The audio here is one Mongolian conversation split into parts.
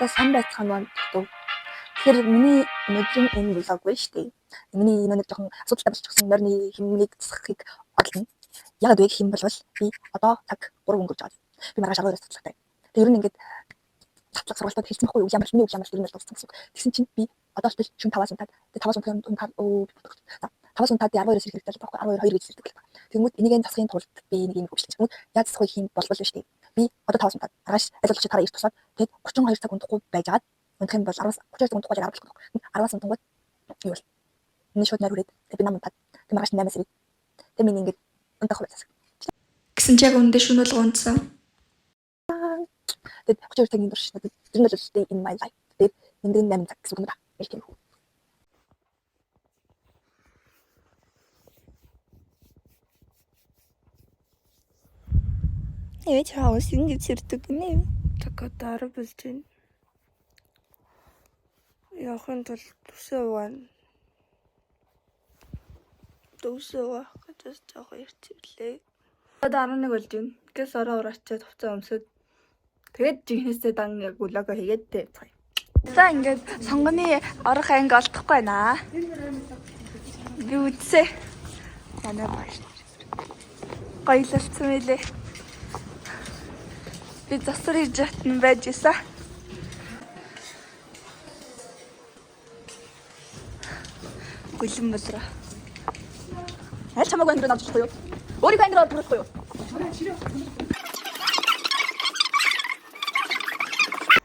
За, сайн байцгаана уу, дутуу. Тэгэхээр миний өнөөдрийн энэ vlog байна шүү дээ. Миний нэг жоохон асуудалтай болчихсон морины хэмнэг засахыг олно. Яагаад вэ гэх юм бол би одоо цаг 3 өнгөрч байгаа. Би маргааш 12-оос цацлагтай. Тэгээ ер нь ингээд цацлаг сургалтад хэлсэн байхгүй юу? Ямар миний үйл ямар ер нь бол дууссан гэсэн үг. Тэгсэн чинь би одоо л шөнө 5-аас унтаад, тэгээ 5-аас унтаад, за, 5-аас унтаад 12-оос ирэх хэрэгтэй байхгүй, 12 2 гэж ирдэг л байна. Тэгмүүд энийг нь засахын тулд би нэг юм хөвчлээ. Тэгмүүд яаж засах вэ гэх юм болбол шүү дээ. Би одоо 5-аас унтаад маргааш аль болох чи тараа эрт тусаад, тэгээд 32 цаг унтахгүй байжгаад унтах юм бол 10-аас 32 цаг унтахгүй яг 10 болох. 10-аас унтангууд юу бол миний шууд нойр хүрээд, тэгээд би нам унтаад, тэгээд маргааш 8-аас ирээд, тэгээд миний ингээд унтах хувь засаг. Гэсэн чи яг үндэ шөнө болгон унтсан. Тэгээд 32 цагийн турш надад тэр нь бол day in my life. Тэгээд нэмдэг 8 цаг гэсэн үг юм да. Яг тийм үү. Эвэж хаус ингэж сэрдэг гинэ. Так, одоо 10 болж байна. Явахын тулд үсээ угаана. Үсээ угаах гэж бас жоохон эрт ирлээ. Одоо 11 болж байна. Гэс ороо урачаад хувцас өмсөд тэгээд жинхнээсээ дан яг vlog оо хийгээд тавьцгаая. За, ингээд сонгоны орох анги олдохгүй байна. Би үдсээ. Манай багш гоёлолцсон байлээ. Би засвар хийж жатан байж исэн. Гүлэн болроо. Аль чамаагүй амьдрал авч болохгүй юу? Өөрийнхөө амьдрал авч болохгүй юу?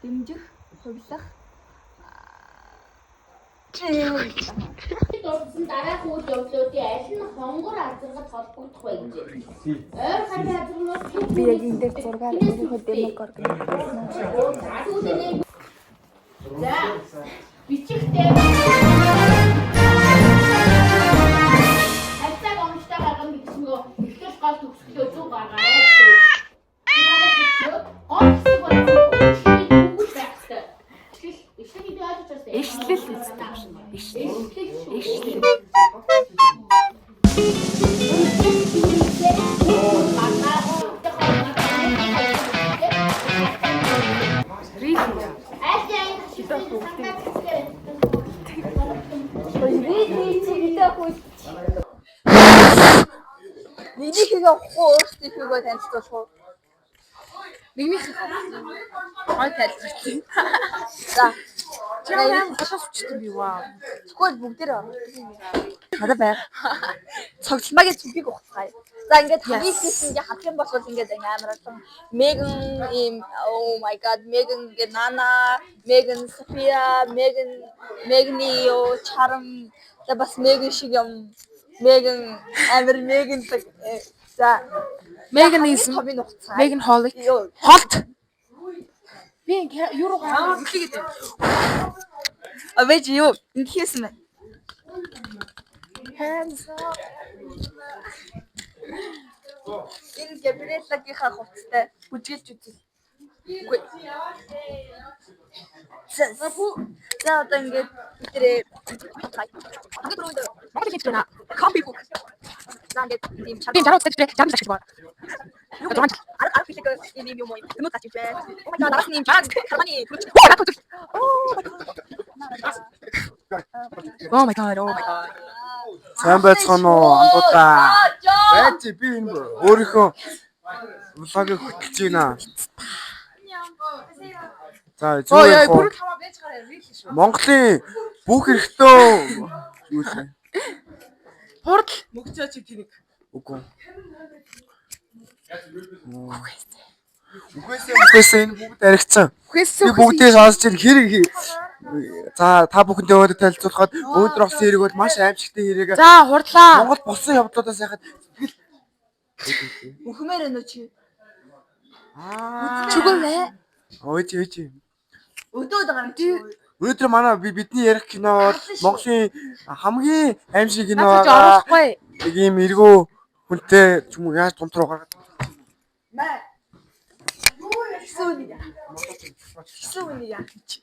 Дэмжих, хувилах. Дурдсан дараах үйл явдлуудын аль нь хонгор азаргад холбогдох вэ гэж. Ойр хавийн азарганууд Би яг энэ дээр зургаар өөрийнхөө демогоргон. За, бичихтэй хавцааг оновчтой гаргана гэсэн эхлэл гол төгсгөлөө зөв гаргаарай гэсэн. Гол хэсэг бол түүгэл байх хэрэгтэй. Ишлэл, ишлэл гэдэг ойлгож байна. Ишлэл үздэг шин. Ишлэл. Ишлэл. Ишлэл. Нэгнийхээ авахгүй, өөрсдийнхөө танилцуулах уу? Нэгнийх гой тайлбарлаа. За. Чи ямар хашаас өчтөн би ваа. Тэгвэл бүгдээрээ орох. Надад байг. Цогцлмагийн зүгийг ухацгаая. За, ингээд хамгийн ихээс ингээ харах юм бол ингээд амар олон Меган ийм, oh my god, Меган ингээ Нана, Меган София, Меган Мегни юу чарам, за, бас Меган шиг юм, Меган амар Меган. За, Меганизм. томын ухацгаая. Меган Холик. Юу? Холт. Би ингээ юу руу гараад үлээгээд байна. А вэж юу? Ингэхээсэн байна. Hands up. Энэ Габриэлагийнхаа хувцастай бүжгэлж үзье. Үгүй. За, за, одоо ингээд бидэрээ Монгол хэлж байна. Copy book. За, ингээд ийм Би 60 удаа дээр 60 ашиглаж байна. 6 жил. 10 10 хэлэг ийм юм юм юм гарч иж байна. Oh my god, араас нь ийм харманы Оо, надад үзэл. Oh my god. Oh my god, oh my god. Сайн байцгаана уу, андуудаа. Байж, би энэ өөрийнхөө vlog ыг хөтлөж байна. За, Оо зүгээр яа, яг бүрэл хамаа байж гараа real шүү. Монголын бүх эрэгтэй юу лээ? Хурдл мөгцөө чи тэнэг. Үгүй. Үхээсээ, үхээсээ, энэ бүгд аригдсан. Үхээсээ. Би бүгдийг сонсч ин хэрэг. За, та бүхэндээ өнөөдөр танилцуулахад өнөөдөр болсон хэрэг бол маш аимшигтай хэрэг. За, хурдлаа. Монгол болсон явдлуудаас яхад сэтгэл Мөхмөр өнөө чи. Аа. Чүгэн ээ. Өөч, өөч. Өдөөд байгаа юм чи. Өнөөдөр манай би бидний ярих кино бол Монголын хамгийн аимшиг кино Надад ч байгаа. оруулахгүй. Нэг ийм эргүү хүнтэй ч юм уу яаж тунт руу гаргаад Мэ. Юу үнийг яах? Хэсүү үнийг яах чи.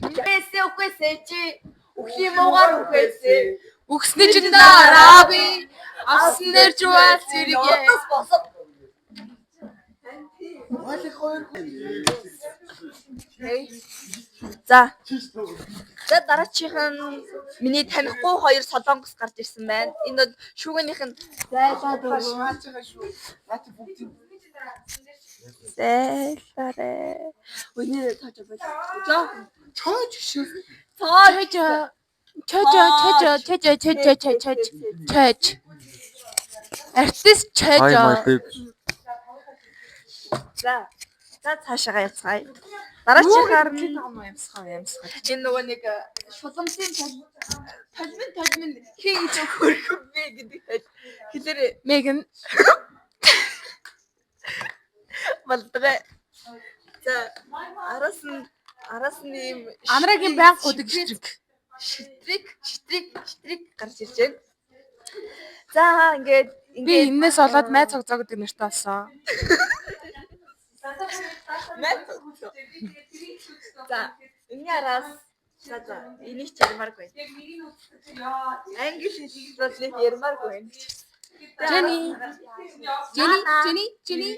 Үхээсээ, үхээсээ, чи үхлийн муугаар үхээсээ. Үгсний чинь дараа би авсан дээр ч бол зэрэг. За. За, дараачих нь миний танихгүй хоёр солонгос гарч ирсэн байна. Энэ бол шүүгэнийх нь зайлаад өгөө. Зайлаарэ. Өнөө тоож бол. Жоо. Чойж шүү. Тоож. Чожо, чожо, чожо, чожо, чожо, чож, чож. Артист Hi my чожо. baby. За. За, цаашаага явцгаая. Дараачихаар нь Ямсгаа, ямсгаа. энэ нөгөө нэг шуламжийн толмин толмин хин гэж хөрхөв бэ гэдэг тал хэлээрээ Меган. болдгоо. За, араас нь ийм Амрагийн байнга гудаг шитрэг. Шитрик, шитрик, шитрик гарч ирж байна. За, ингээд Би ингээд энэс болоод май цогцоо гэдэг нэртэй болсон. Май. За, энэний араас за, энийг ч ярмааргүй. Англи хэл бол нэг ярмааргүй байна. Jenny. Jenny, Jenny, Jenny.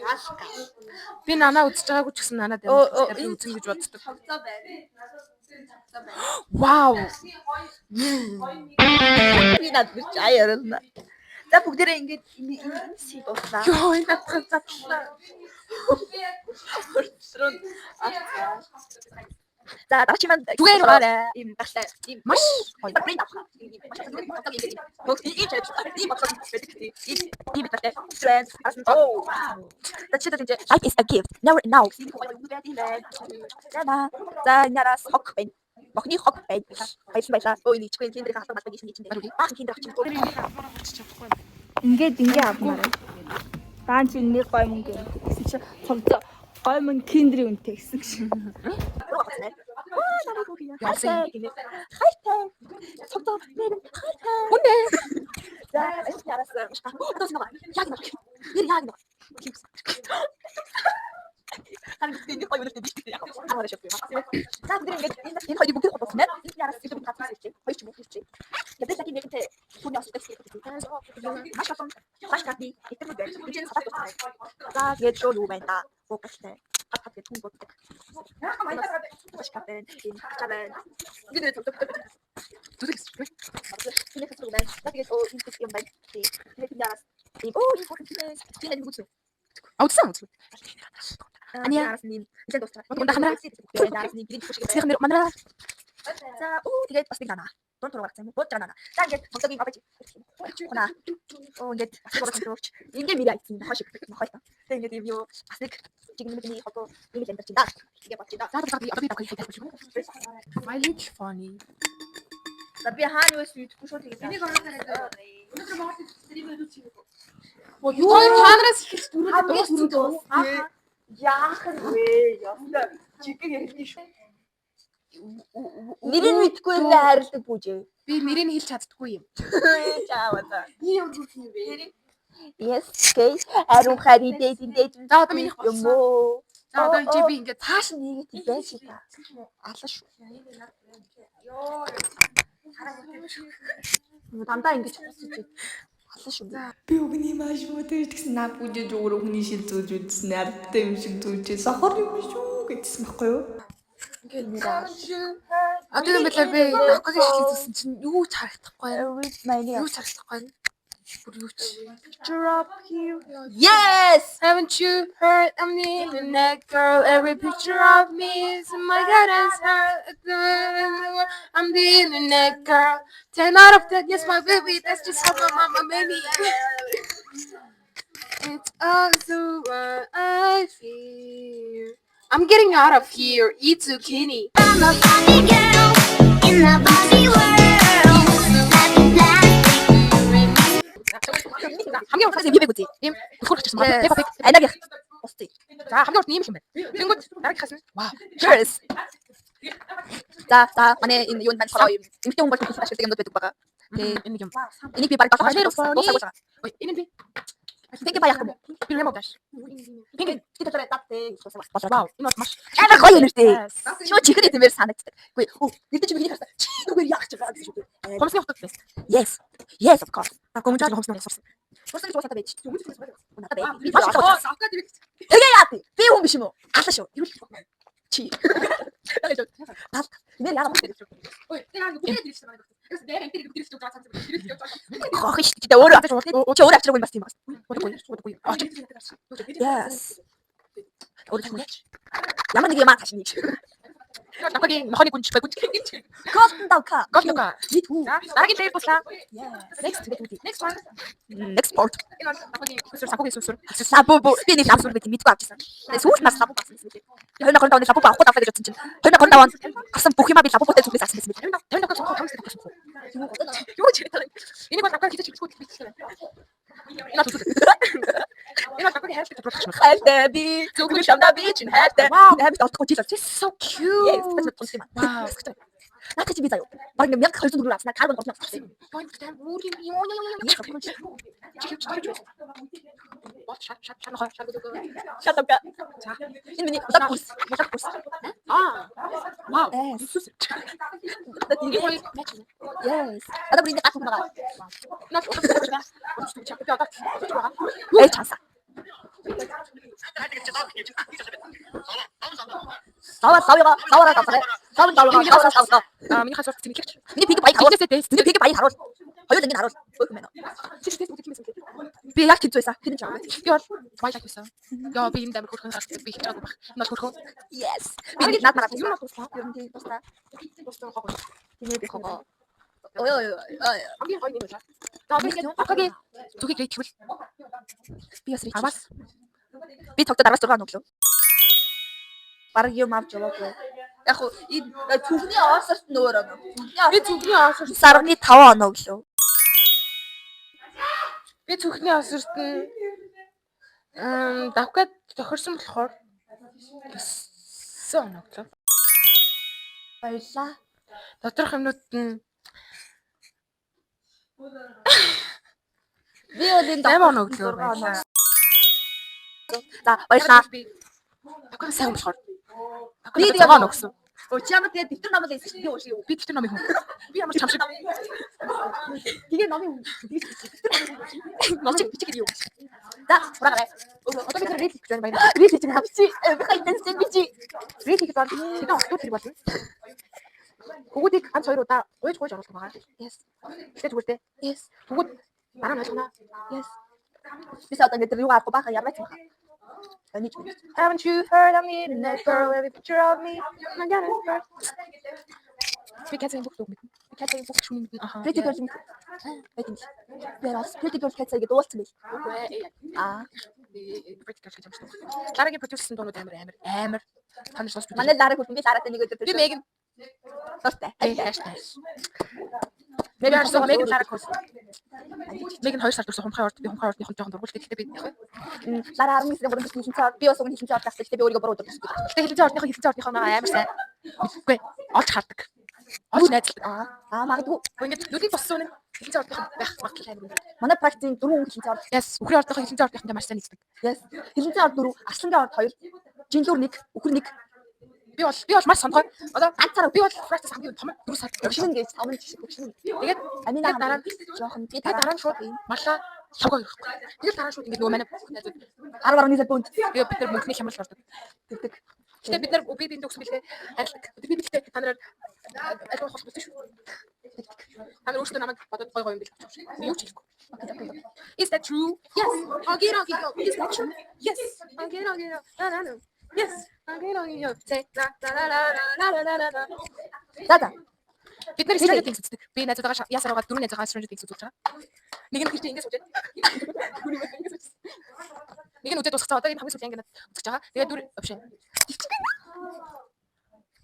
Галка. Би нанаа үзэж байгаагүй ч гэсэн нанаа Оо, оо, дамжуулах би үзэн гэж боддог. Цогцоо байна. Вау. Би над бич аяа ярилна. За, бүгдээрээ ингээд энэ энэ сийг дууслаа. Йоо, энэ надад задлаа. Хөртрөн. За, дараагийн маань Зүгээр угаарай. Ийм багтай. Ийм Маш гоё. брэнд авах. Ийм ийм бодлоо байдаг. Ийм ийм багтай. Trend. Oh. За, жишээлбэл энэ life is a gift. Never know. За, энэ араас хог байна. Бохны хог байна. Баярлалаа, баярлалаа. Өө, энэ ичгүй киндрийн халдвар малбаг чинь чинь. Баахан киндэр авчих. Ингээд ингээ авмаар. Даан чи нэг гой мөнгө үнэтэй гэсэн чи цогцоо гой мөнгө киндрийн үнэтэй гэсэн чи. Хайртай гинэ. Хайртай. Цогцоо нэр хайртай. Үнэ. За, энэ араас маш гах. Одоо нэг яг нэг. Нэр яг нэг. Харин би нэг хоёр өнөртэй биш гэдэг яг. Араа шив. За, бид ингээд энэ хоёрыг бүгд холбоосон байна. Энэ араас илүү гацсан чи. Хоёр ч юм уу чи. Ядаж лаки нэгэнтэй хүний осолтой гэсэн. Маш олон маш гадны интернет байна. Энэ салат байна. За, тэгээд шууд юу байна та? Гугалтай. Хат хат гэж хүн боддог. Маш гадны энэ ачаа байна. Бид нэр зөв. Зүрх гэсэн. Энэ хэсэг байна. За, тэгээд оо энэ хэсэг юм байна. Тэгээд энэ араас ийм оо энэ хөрхөн чи нэг үзсэн. А, үзсэн үзсэн. Ания араас нь нэлээд дуусчих. Ундаа хамраа. Араас нь гэрийн хөшиг. Эцгийнх нэр манараа. За, оо тэгээд бас нэг нана. Дур тур гарсан юм уу? Бууж байгаа нана. За, ингээд тоглогийн бабаж. Хунаа. Оо, ингээд бас нэг урагш. Ингээ мэрэ айцсан нохой шиг нохой та. Тэгээд ингээд юм юу бас нэг жигнэмний хотоо ийм л амьдарч байна. Тэгээ бодож байна. За, за, би одоо би давхыг хийх шүү. My little funny. За, би хаана юу байсан мэдэхгүй шүү тэгээд. Энийг Юу танараас эхэлж дөрөв дууссан дөө. Яах нь вэ? Ясна жигэг ярилна шүү. Нэрийг мэдэхгүй юм хайрладаг бүжээ. Би нэрийг хэлж чаддаггүй юм. Чаава за. Би ямар зүг юм бэ? Yes, okay. Ариун хари дээд дээд. За, одоо минийх юм болсон. уу? За, одоо энэ чи би ингээд Цааш нь нэгэт байж та. Алан шүү. Дандаа ингэж хусаж алан шүү. Би үгний маш муу тэгсэн наа бүжээж өөрөө хүний шил зүүж үзсэн ардтай юм шиг зүүжээ сохор юм шүү гэдсэн байхгүй юу? Ингээд нэр аа. Одоо юм байлаа би Накогийн шилийг зүсэн чинь юу ч харагдахгүй байна. Манай Юу ч харагдахгүй байна. Бүр юу ч. drop here. Yes. Haven't you heard I'm the internet girl? Every picture of me is in my guidance. I'm the internet girl. 10 out of 10, yes, my baby. That's just how my mama made me. It's also what I feel. I'm getting out of here. Eat zucchini. I'm a Barbie girl in the Barbie world. Life in plastic. Хамгийн урт нь бибэг үзье. Ийм хөрөх чирсэн байна. Пепpa Pig. Анагийн устыг. За, хамгийн урт нь ийм их юм байна. Тэнгүүд дараагийнхаас нь вау. Cheers. За, за, манай энэ юунд маань болохоор юм. Эмэгтэй хүн бол хүмүүс ашигладаг юмнууд байдаг байгаа. Тэгээ энэ нэг юм. Энийг би баг долоо Баяр дуусаагүй байгаа. Ой, энэ нь би. Pink баяах юм уу? Би Rainbow Dash. Pink Би талаараа даттэй гэж болсон. Вау, энэ бол маш Амар гоё нэртэй. Yes. Шууд чихэр тэмээр санагддаг. Үгүй өө нэртэй чи миний харсан. Чи нүгээр яах гэж байгаа гэсэн шүү дээ. Хумсны хотод best. Yes. Yes, of course. А гомж хумсны хотод сурсан. Сурсан гэж уусатай байж. Надад бай. Би Маш их тэгээ яа тий. Би хүн биш юм уу? Алаа шүү. Чи. Гал. Нэр яагаад бэ? Хох шүү дээ. Өөрөө чи өөрөө авчиргүй юм бас тийм байна. Yes. Өөрөө чамд. Ямар нэг юм аа цааш нэг. Нохогийн нохоны гүнж гүнж. Golden Dog. Golden Dog. Me too. Дараагийн layer дуслаа. Next. Next one. Next part. Энэ бол нохогийн сүсүр, санхүүгийн сүсүр. Лабубу. Би нэг лабсур байт мэдгүй авчихсан. Тэгээ сүүлд нас лабубу авсан гэсэн мэлээ. 2025 оны лабубу авахгүй авлаа гэж бодсон чинь 2025 онд авсан бүх юмаа би лабубутай зүгээс авсан гэсэн мэлээ. 55 сонгох 5 сонгох. Юу ч хэлээ. Энийг бол авах хийж чиглэхгүй бичлээ. Энэ бол сүсүр. Энэ бол авахын хайртай тодруулах юм. Хайртай би зүггүй шамдаа би чинь хайртай. Вау. Амар олдохгүй жил болж. This is so cute. Yes, that's what юм. Wow. Наад чи би заяа. Бараг 1200 төгрөг авснаа карбон 30 авсан. Бол шар шар шар нохой шар гүг. Шалавка. За. Энэ миний улаан курс. Улаан курс. Аа. Вау. Yes. Энэ хоёр матч. Yes. Одоо бүр энэ гал байгаа. Наад удаа. Би одоо байгаа. Эй чанса. Лава лавга лавара гавсаа. Лав лавга лавра лавга. Аа, миний хасуулт тэмдэглэж. Миний пик баяг харуул. Эхнээсээ дэс. Миний пик баяг харуул. Хоёул ингэ харуул. Өөх юм байна. Чи дэс үзэх юмсан. Би яг тэнцүү байсан. Хинэн ч аваа. Би бол Twilight байсан. Йоо, би энд амар хөрхөн харагдсан. Би хийж байгаагүй байх. Энэ бол хөрхөн. Yes. Би нэг наад мараад Юм бол дуслаа. Ер нь тийм дуслаа. Дуслаа хогоо. Тийм би хогоо. Ой ой ой. Хамгийн гоё юм байна. За одоо ингээд Акагийн зүгийг рейт гэвэл Би бас рейт. 10-аас Би тогтоод 16 өглөө. Бараг юм авч яваагүй. Яг хуу энэ түүхний осорт нөөр оноо. би зүгний осорт Сарны 5 оноо өглөө. би зүгний осорт нь давкад тохирсон болохоор 9 оноо өглөө. Баярлаа. Доторх юмнууд нь Би бол энэ 8 оноо өглөө баярлаа. За баярлаа. Би давкад сайн болохоор Би би тэгээ 6 оноо өгсөн. Өө чи ямар тэгээ дэвтэр ном л байсан би уушиг. Би дэвтэр номын хүн. Би ямар чам шиг Тэгээ номын хүн. Номчиг бичиг гэдэг юм. За хураагарай. Одоо бид рeel хийх гэж байна баяр. Рил хийж байгаа бичи. Би хайдан бичи. Reel хийх бол тэдэн октод хэрэг болно. Хөгүүдийг ганц хоёр удаа гуйж гуйж оруулах байгаа. Yes. Гэтэ зүгээр те. Yes. Хөгүүд дараа нь ойлгоно. Yes. Би одоо ингэ тэр юугаа авахгүй баха ямар ч юм. Энийг Haven't you heard I'm the internet girl, every picture of me? I got it first. Би Катсагийн бүх үг мэднэ. Би Катсагийн бүх шүнийг мэднэ. Аха. Pretty girl юм. Байт юм. Би бас pretty girl Катса гэдэг дуулсан байл. Үгүй ээ. Аа. Pretty girl гэж юм шиг. Ларагийн продюсерсэн дуунууд амар амар амар. Та нар сонсч Манай Лараг хүртэн би Ларатай нэг өдөр Би Меган дуртай. хайртай. Меган харсан Меган Лараг хөрсөн. Меган 2 сар төрсөн хумхай орд би хумхай ордныхон жоохон дургуул гэхдээ би яг. Лара 19 3 дэх хилэнцээ би бас уг нь хилэнцээ орд авсан. Гэхдээ би өөрийгөө буруу өдөр. Гэхдээ хилэнцээ ордныхон хилэнцээ ордныхон амар сайн. Мэдгүй олж хардаг. Олж найзалдаг. Аа. Аа магадгүй. Ингээд нүдний боссон үнэ хилэнцээ ордныхон байх магадлал амар өндөр. Манай практикийн дөрвөн хүн хилэнцээ орд. Yes, үхрийн ордныхон хилэнцээ ордныхонтой маш сайн нийцдэг. Yes. Хилэнцээ орд дөрөв, Арслангийн орд хоёр, Жинлүүр нэг, Үхэр нэг. Би бол маш сонгой. Одоо Ганцаараа би бол практик хамгийн том 4 сар. Өгшин гэж том жишээ өгшин. Тэгээд Амина тэгээд дараа нь жоохон би тэгээд дараа нь шууд малаа логоо явахгүй. Тэгээд дараа нь шууд ингээд нөгөө манай бүх найзууд 10.1 сая бөнд би бид нар мөнгөний хямрал ордог. тэгдэг. Гэтэ бид нар би биэнд өгсөн билээ арилдаг. Би бидтэй та нараар аль болох болсон шүү. Та нар өөрсдөө намайг бодоод гой гой юм бэл авчих шүү. Би юу ч хэлэхгүй. Is that true? Yes. Okay, okay. Is that true? Yes. Okay, okay. No, no, no. Yes. Okay, okay. Say la la la la la la la la. За за. Бид нар Stranger Things үздэг. Би найзуудаагаа ясаар байгаа дөрөв найзаагаа Stranger Things үзүүлж байгаа. Нэг нь тэр чинь ингэ сууж байна. Нэг нь ингэ сууж. Нэг нь үзээд дуусгацаа. Одоо энэ хамгийн сүүлийн анги үзэж байгаа. Тэгээд дүр вообще.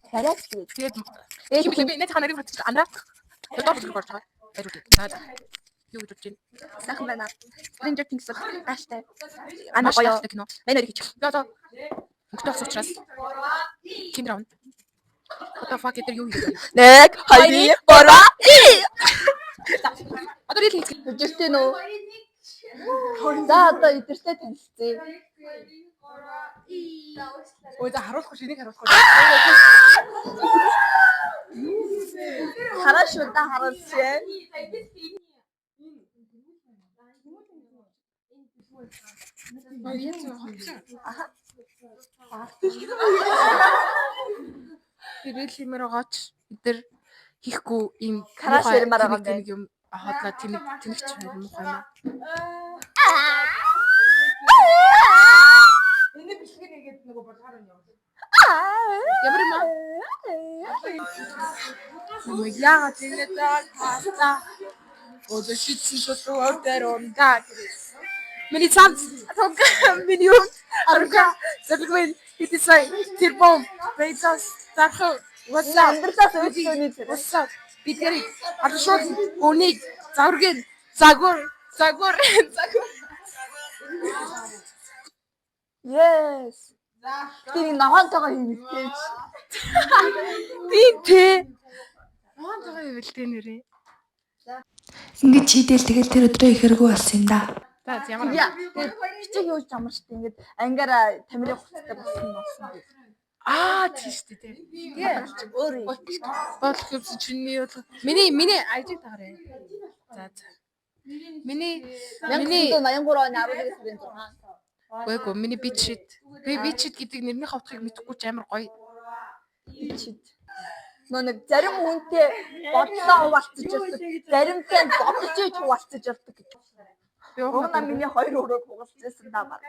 Яриач тэгээд. Тэгээд Ээж би би найзынхаа нарыг бодчих андраа. Тэгээд доор бүлэг орж байгаа. Баяр үү. За за. Юу гэж бодож байна? Сайхан байна. Stranger Things бол гайхалтай. Амар Маш гоё. гайхалтай кино. Манай хоёрыг хийчих. Би одоо мөнгөтэй болсон учраас Kinder авна. What the fuck гэдэг юу хийх вэ? 1 2 3 Одоо reel хийх. Үжиртэй нөө. За одоо эдэртэй танилцъя. Өө за харуулахгүй ш, энийг харуулахгүй. Хараа шүү да харуулчихъя. Би reel хиймээр байгаач эдэр хийхгүй юм Crush ярмаар байгаа юм тэнэг юм хотлоо тэнэг тэнэгч муухай юм. Энэ бичлэгийг нэгээд нөгөө болгоор нь явуулах. Ямар юм аа? Нөгөө яагаад ингэ даа та. Өөдөө шидсэн шүтүү өдөр ундаа. Миний цамц тог миний юм арга зөвлөгөө хэдий сая тэр бом бэйзас зарах what's up Амьдралаас өөдөөний зэрэг. What's up бид нарыг алшуул үнийг завргэн загвар загвар загвар. Yes. Тэр нэг ногоонтойгоо хиймэлтэй. Тийм тий. Ногоонтойгоо хиймэлтэй нэрээ. Ингээд чийдэл тэгэл тэр өдрөө ихэргүй болсон юм да. За ямар Яа. Тэгээд бичиг юу ч амар штэ ингээд ангаараа тамирын хувцастай болсон болсон. Аа тийм шүү дээ тий. Өөр юм. Болох юмсан чиний бол миний миний ажиг таарэ. За за. Миний миний 1983 оны 11 сарын 6. Үгүй миний бичит. Би бичит гэдэг нэрний хавтгыг мэдэхгүй ч амар гоё. Бичид. Нөө нэг зарим хүнтэй бодлоо хуваалцаж явдаг. Заримтай нь бодож иж хуваалцаж явдаг гэж. Би Уг нь миний хоёр өрөөг хугалцсан да баг.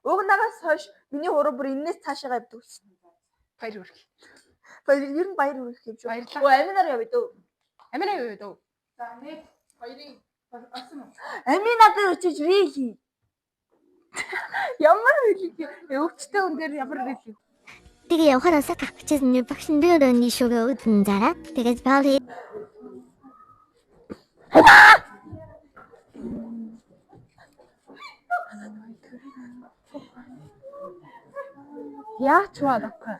Уг нагаас хойш миний хуруу бүр энэс цаашаа явдаг гэсэн. Баяр хүрэх. Баяр ер нь баяр хүрэх юм шүү. Баярлалаа. Өө аминаар явъя дөө. Аминаа юу дөө? За нэг хоёрын олсон уу? Амина дээр очиж reel хий. Ямар reel хий? Өвчтэй хүн дээр ямар reel хий? Тэгээ явахаар сак авчихсан нь багш нь би өөрөө нэг шүгэ үүдэн зараад тэгээд баали Яач вэ докко?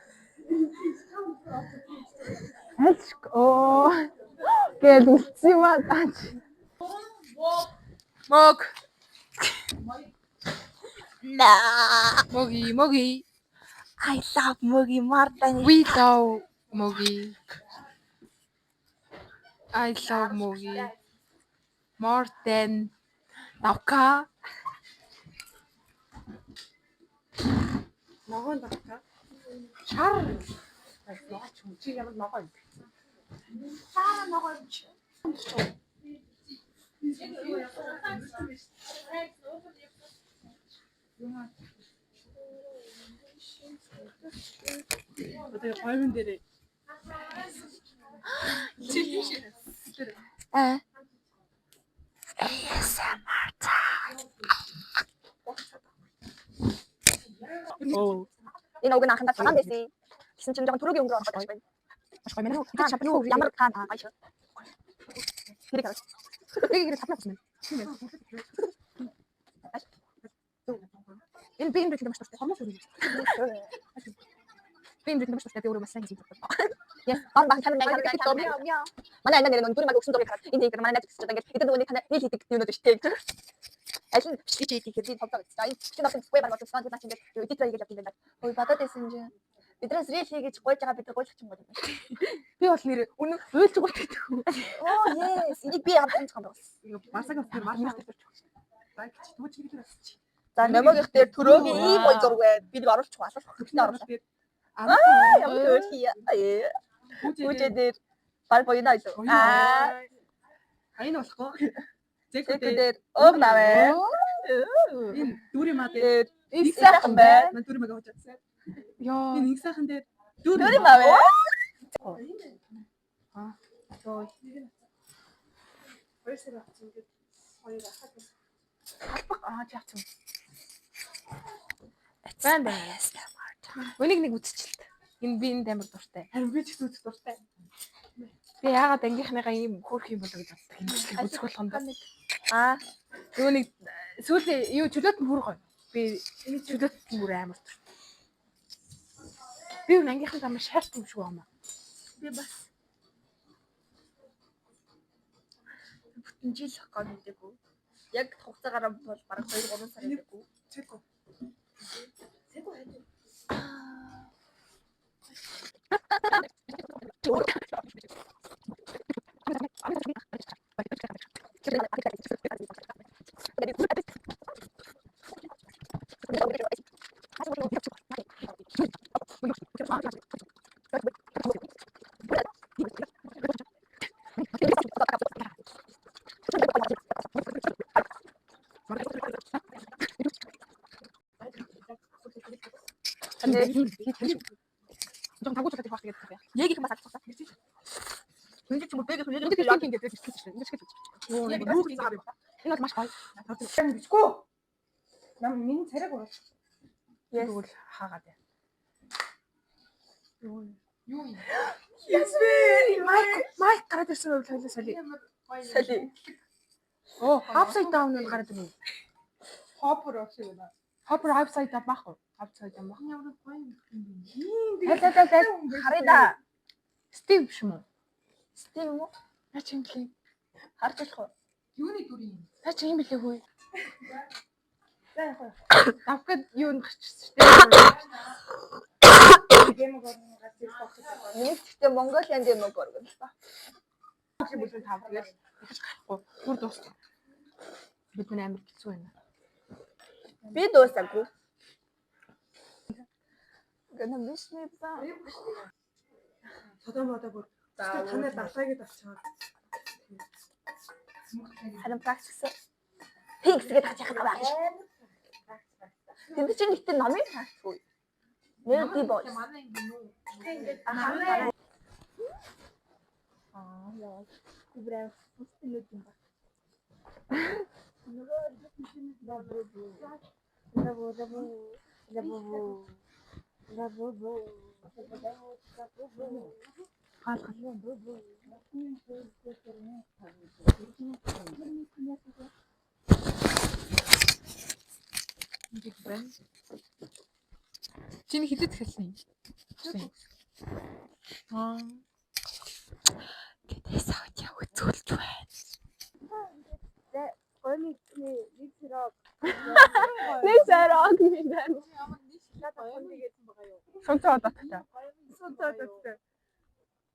Альч оо гэл үлдсэн юм аа даач. Мог. Моги моги. I love Mogi Martin. We love Mogi. I love Mogi. More than Давка. Ногоон давка. Шар. Ногооч юм. Чи ямар ногоо юм бэ? Сара ногоо юм чи. Одоо гомн дээр Чи юу шээ? Аа. Оо. Энэ уг нь анхандаа цагаан байсан. Тэгсэн чинь жоохон төрөгийн өнгө ороход байна. Маш гоё мэн. Та юу ямар хаан та гоё шүү. Тэрийг хараа. Нэг их тавнаа болсон юм. Энэ би энэ рэлд маш дуртай. Хормоо шүрээ. Би энэ рэлд маш дуртай. Би өөрөө маш сайн хийдэг. Yes, бан бан камер камер камер. Манай анаа нэр нь дүрмаг өгсөн зургийг хараад энэ хийх манай найз гэсэн чинь ингээд эдгээр нөгөө нэг танай нийл хийдэг юмнууд шүү дээ. Аль нь бичлэг хийдэг гэхээр би товдоо гэсэн. Энэ бичлэг авсан гэхгүй баг болсон. Тэгээд наа чинь ингээд эдитээр хийгээд явд юм байна. Ой бодоод байсан чинь биднээс рил хий гэж гуйж байгаа бид нар гуйлах юм бол юм байна. Би бол нэр үнэн уйлж гуйдаг. Оо yes, энийг би хамт амжих юм байна. Барсаг авсан маршаа дээр ч. За гэж түр чиглэл асч. За номогийнх дээр төрөөгийн ийм гоё зураг байна. Би нэг оруулчих алуулах хэрэгтэй оруулах. Аа Ямар хөөрхий. Хүүжээ дээр баг буйна илүү. Аа, А энэ болохгүй. Зэкүү зэкүү дээр өг навэ. Энэ дүүрийн маа дээр Дээр их сайхан байна. Ман дүүрийн мага хожаадсан. Йоо. Энэ их сайхан дээр Дүүрийн маа вэ? Хоёр сар авсан ингээд хоёр ахаад Албаг аа чи авсан. Байн байна. Үнийг нэг үзчихэл та. Энэ би энд амар дуртай. Харин би ч гэсэн үзэх дуртай. Би яагаад ангийнхныгаа ийм хөөрх юм болоо гэж боддог. Энэ бичлэг үзэх болгонд. Аа, Нөгөө нэг сүүлийн юу чөлөөт нь бүр гоё. Би энэ чөлөөт нь бүр амар дуртай. Би үн ангийнхан амар шаарт юм шиг байна. Би бас бүтэн жил хоккой мэдээгүй. Яг хугацаагаараа бол бараг 2 3 сар байдаг. Цэко. Цэко хайж. Жон тагуучлаад их байх гэдэг юм. Яг их бас алцсан. Энд чинь бүр бэг Энд тийм ингээд хэлсэн шээ. Ингээд хэлсэн. Юу нэг цаар юм. Энэ бол маш гоё. Бичгүй. Нам миний царайг уруулж. Тэгвэл хаагаад яа. Юу юм? Ясвэ. Майк гараад ирсэн байвал хоёлаа соли. Соли. Оо, upside down нь гараад ирнэ. Хоппер шиг байна. Hopper upside down байхгүй. Upside down байхгүй. Ямар гоё юм бэ? Аль аль аль аль. Харъя да. Стив биш юм уу? Стив юм уу? Наа чи юм блэ? Харж болох уу? Юуны дүр юм? Наа чи юм блэ хөөе? За яг уу. Давхад юу н гарчсан шүү дээ. Гэмэг орны гарч ирэх байх. Миний гэхдээ Mongolian Demogorgon л ба. Бүлэг тав тэгэл дахиж гарахгүй. Бүр дуусна. Бид нар амар хэцүү байна. Би дуусаагүй. Gonna miss me ба. Содоо модоо бүр. Танай далай гэдээ авчаад. Харин практикс. Пинкс гэдэг хаж яхад байгаа гэж. Тэнд чинь гэхдээ номын практикгүй. Nerdy boys. Манай ингэ юу? Аа. Аа яа. Күбрэ пустынууд юм ба. Ингээд байна. Чиний хилээд эхэлсэн юм. Аа. Гэдээ савж яв үзүүлж байна. Нэг сарог минь байна. Сунцаа одооттой. Содоо одоотой.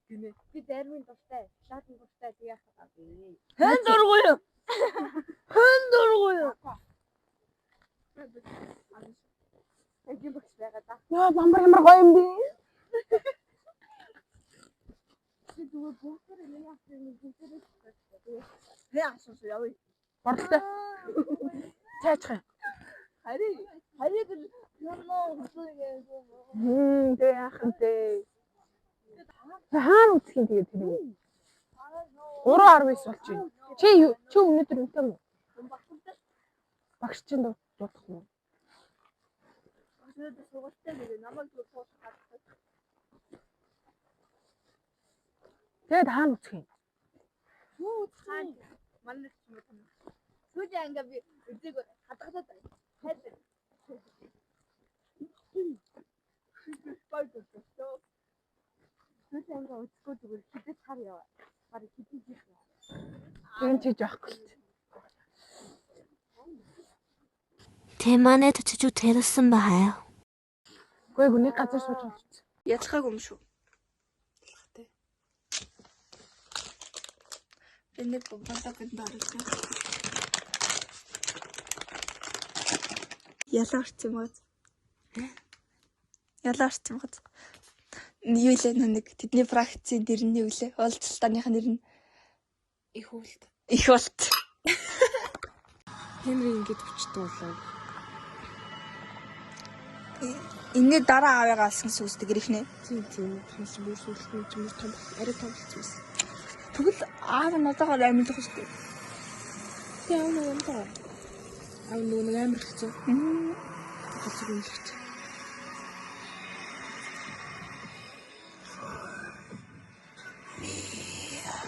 Гинэ. Би зармын дуртай, лаатан дуртай тэг яах вэ? Хэн дургүй юу? Хэн дургүй юу? Эгийн багш байгаа да. Яа, бамбар ямар гоё юм бэ? Би зүгээр бүгдээр нэг асуух нэг бүгдээрээ Тэ асуусан явъя. Борлоо. Цайчих юм. Хари хари тэр юм уу гэсэн. Хм, тэ яах юм бэ? Хаана үзэх юм тэгээд тэр юм. 3:19 болж байна. Чи юу чи өнөөдөр үнтэй юм уу? Багш чинь дуудах юм уу? Өнөөдөр сургуультай гэдэг намайг зүгээр суулгах гадаг. Тэгээд хаана үзэх юм? Юу үзэх юм? Манай ч юм уу там. Сүүлийн анги би үзег хадгалаад байна. Хайр. Бай дуртай. Сүүлийн анги үзэхгүй зүгээр хидэд хар яваа. Бараг хидэд их яваа. Тэр нь чиж байхгүй л. 대만에도 제주 테르슨 봐요. Үгүй ээ, нэг газар сууж болчих. Ялхаагүй юм шүү. Би нэг бомбалогонд оруулах. Ялаа орсон юм уу? Ялаа орсон юм уу? Юу лээ нэг тэдний практикийн нэр нь юу лээ? Уулзалтааных нэр нь Их үлд. их болт. Хенри ингэж өчтөн болоо. Энэний дараа аавыгаа алсан гэсэн үсдэг гэрхнэ. Тийм тийм. Таньс бүр сүлт нь чимэр том арай том болсон байсан. Тэгвэл аав нь одоогоор амьдлах шүү дээ. Тийм аав нэг юм даа. Аав нөгөө нэг амар хэцүү. Хэцүү юм шиг.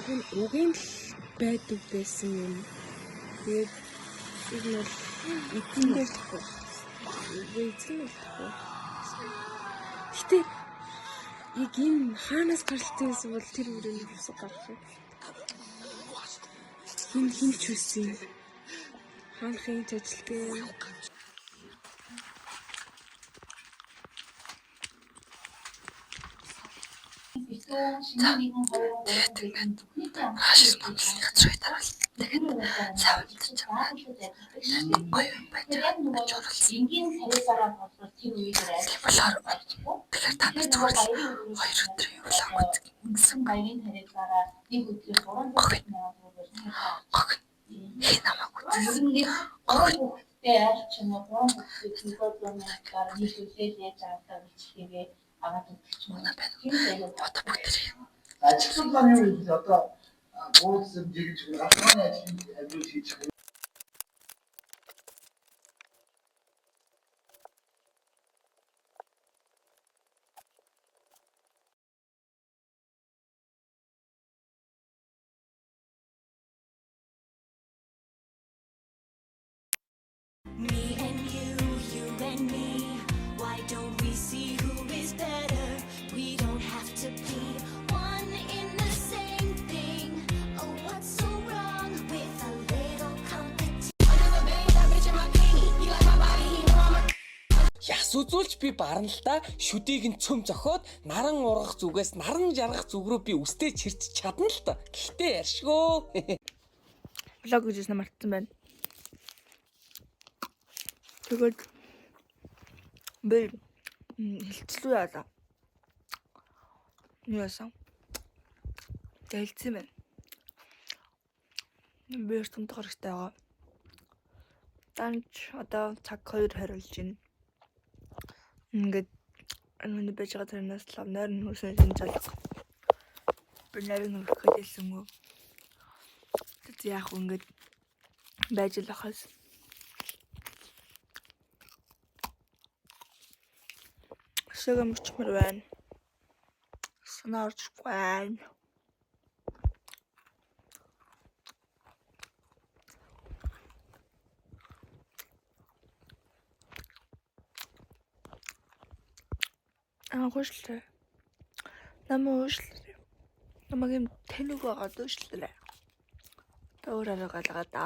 Тэр угийн л байдаг байсан юм. Тэгээд энэ бол эзэн болохгүй. Үгүй эзэн болохгүй. Гэтэ яг энэ хаанаас гаралтай байсан бол тэр бүрийн хувьсаг гарах юм. Хин хин ч байсан юм. Манайх хийж ажилтдаг. Тэгээд ингээд хаашаа номлосны газар дарвал тэгээд сайн унтаж амраад гоё юм байж байгаа гэж оруулсан. Тийм болохоор тэгэхээр та нар зүгээр л 2 өдрийн vlog үзэх гэсэн. Гогн. Гогн. Хин намайг үзсэн. Гогн. Мөн байна. Одоо бүгдээрээ Ажиглал маань юу вэ? Одоо бууз жигж галмааны ажил ажил хийж байгаа. Me and you, you and me. Why don't we see who is better? We don't have to be one in the same thing. Oh, what's so wrong with a little competition? Яс үзүүлч би барна л да. Шүдийг нь цөм зохиод наран ургах зүгээс наран жаргах зүг рүү би үстэй чирч чадна л та. Гэхдээ ярьшгөө. Vlog хийжсэн мартсан байна. Тэгээд би хэлцлүү яалаа. Юу яасан? Тэгээд хэлцсэн байна. Би их тундаг хэрэгтэй байгаа. Данч одоо цаг 2 хариулж байна. Ингээд энэ байж байгаа тэрнээс л нойрон хөрсөн шинж алга. Би нойрон хөрөх гэж хэлсэнгүй. Тэт яах вэ ингээд байж л ахаас. Өсөг өмчмөр байна. Санаа орчихгүй байна. Аа хөөшлөө. Намайг уушлаа. Намайг юм тэнэг байгаад уушлаа. Одоо өөр арга гаргаа да.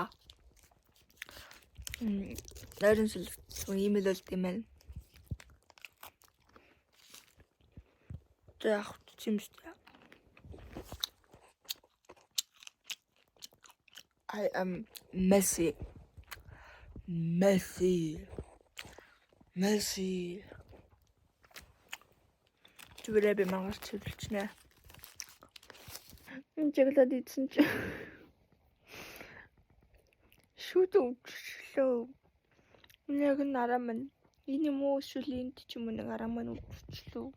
Нойрон сүлсэн ийм л болд юм байна. Одоо яах вэ юм шүү дээ. I am messy. Messy. Messy. Зүгээрээ би мангар цэвэрлжнэ. Жиглээд идсэн чи. Шүд өвчлөө. Яг нь араа минь. Энэ юм уу эсвэл энд ч юм уу нэг араа минь өвчлөө.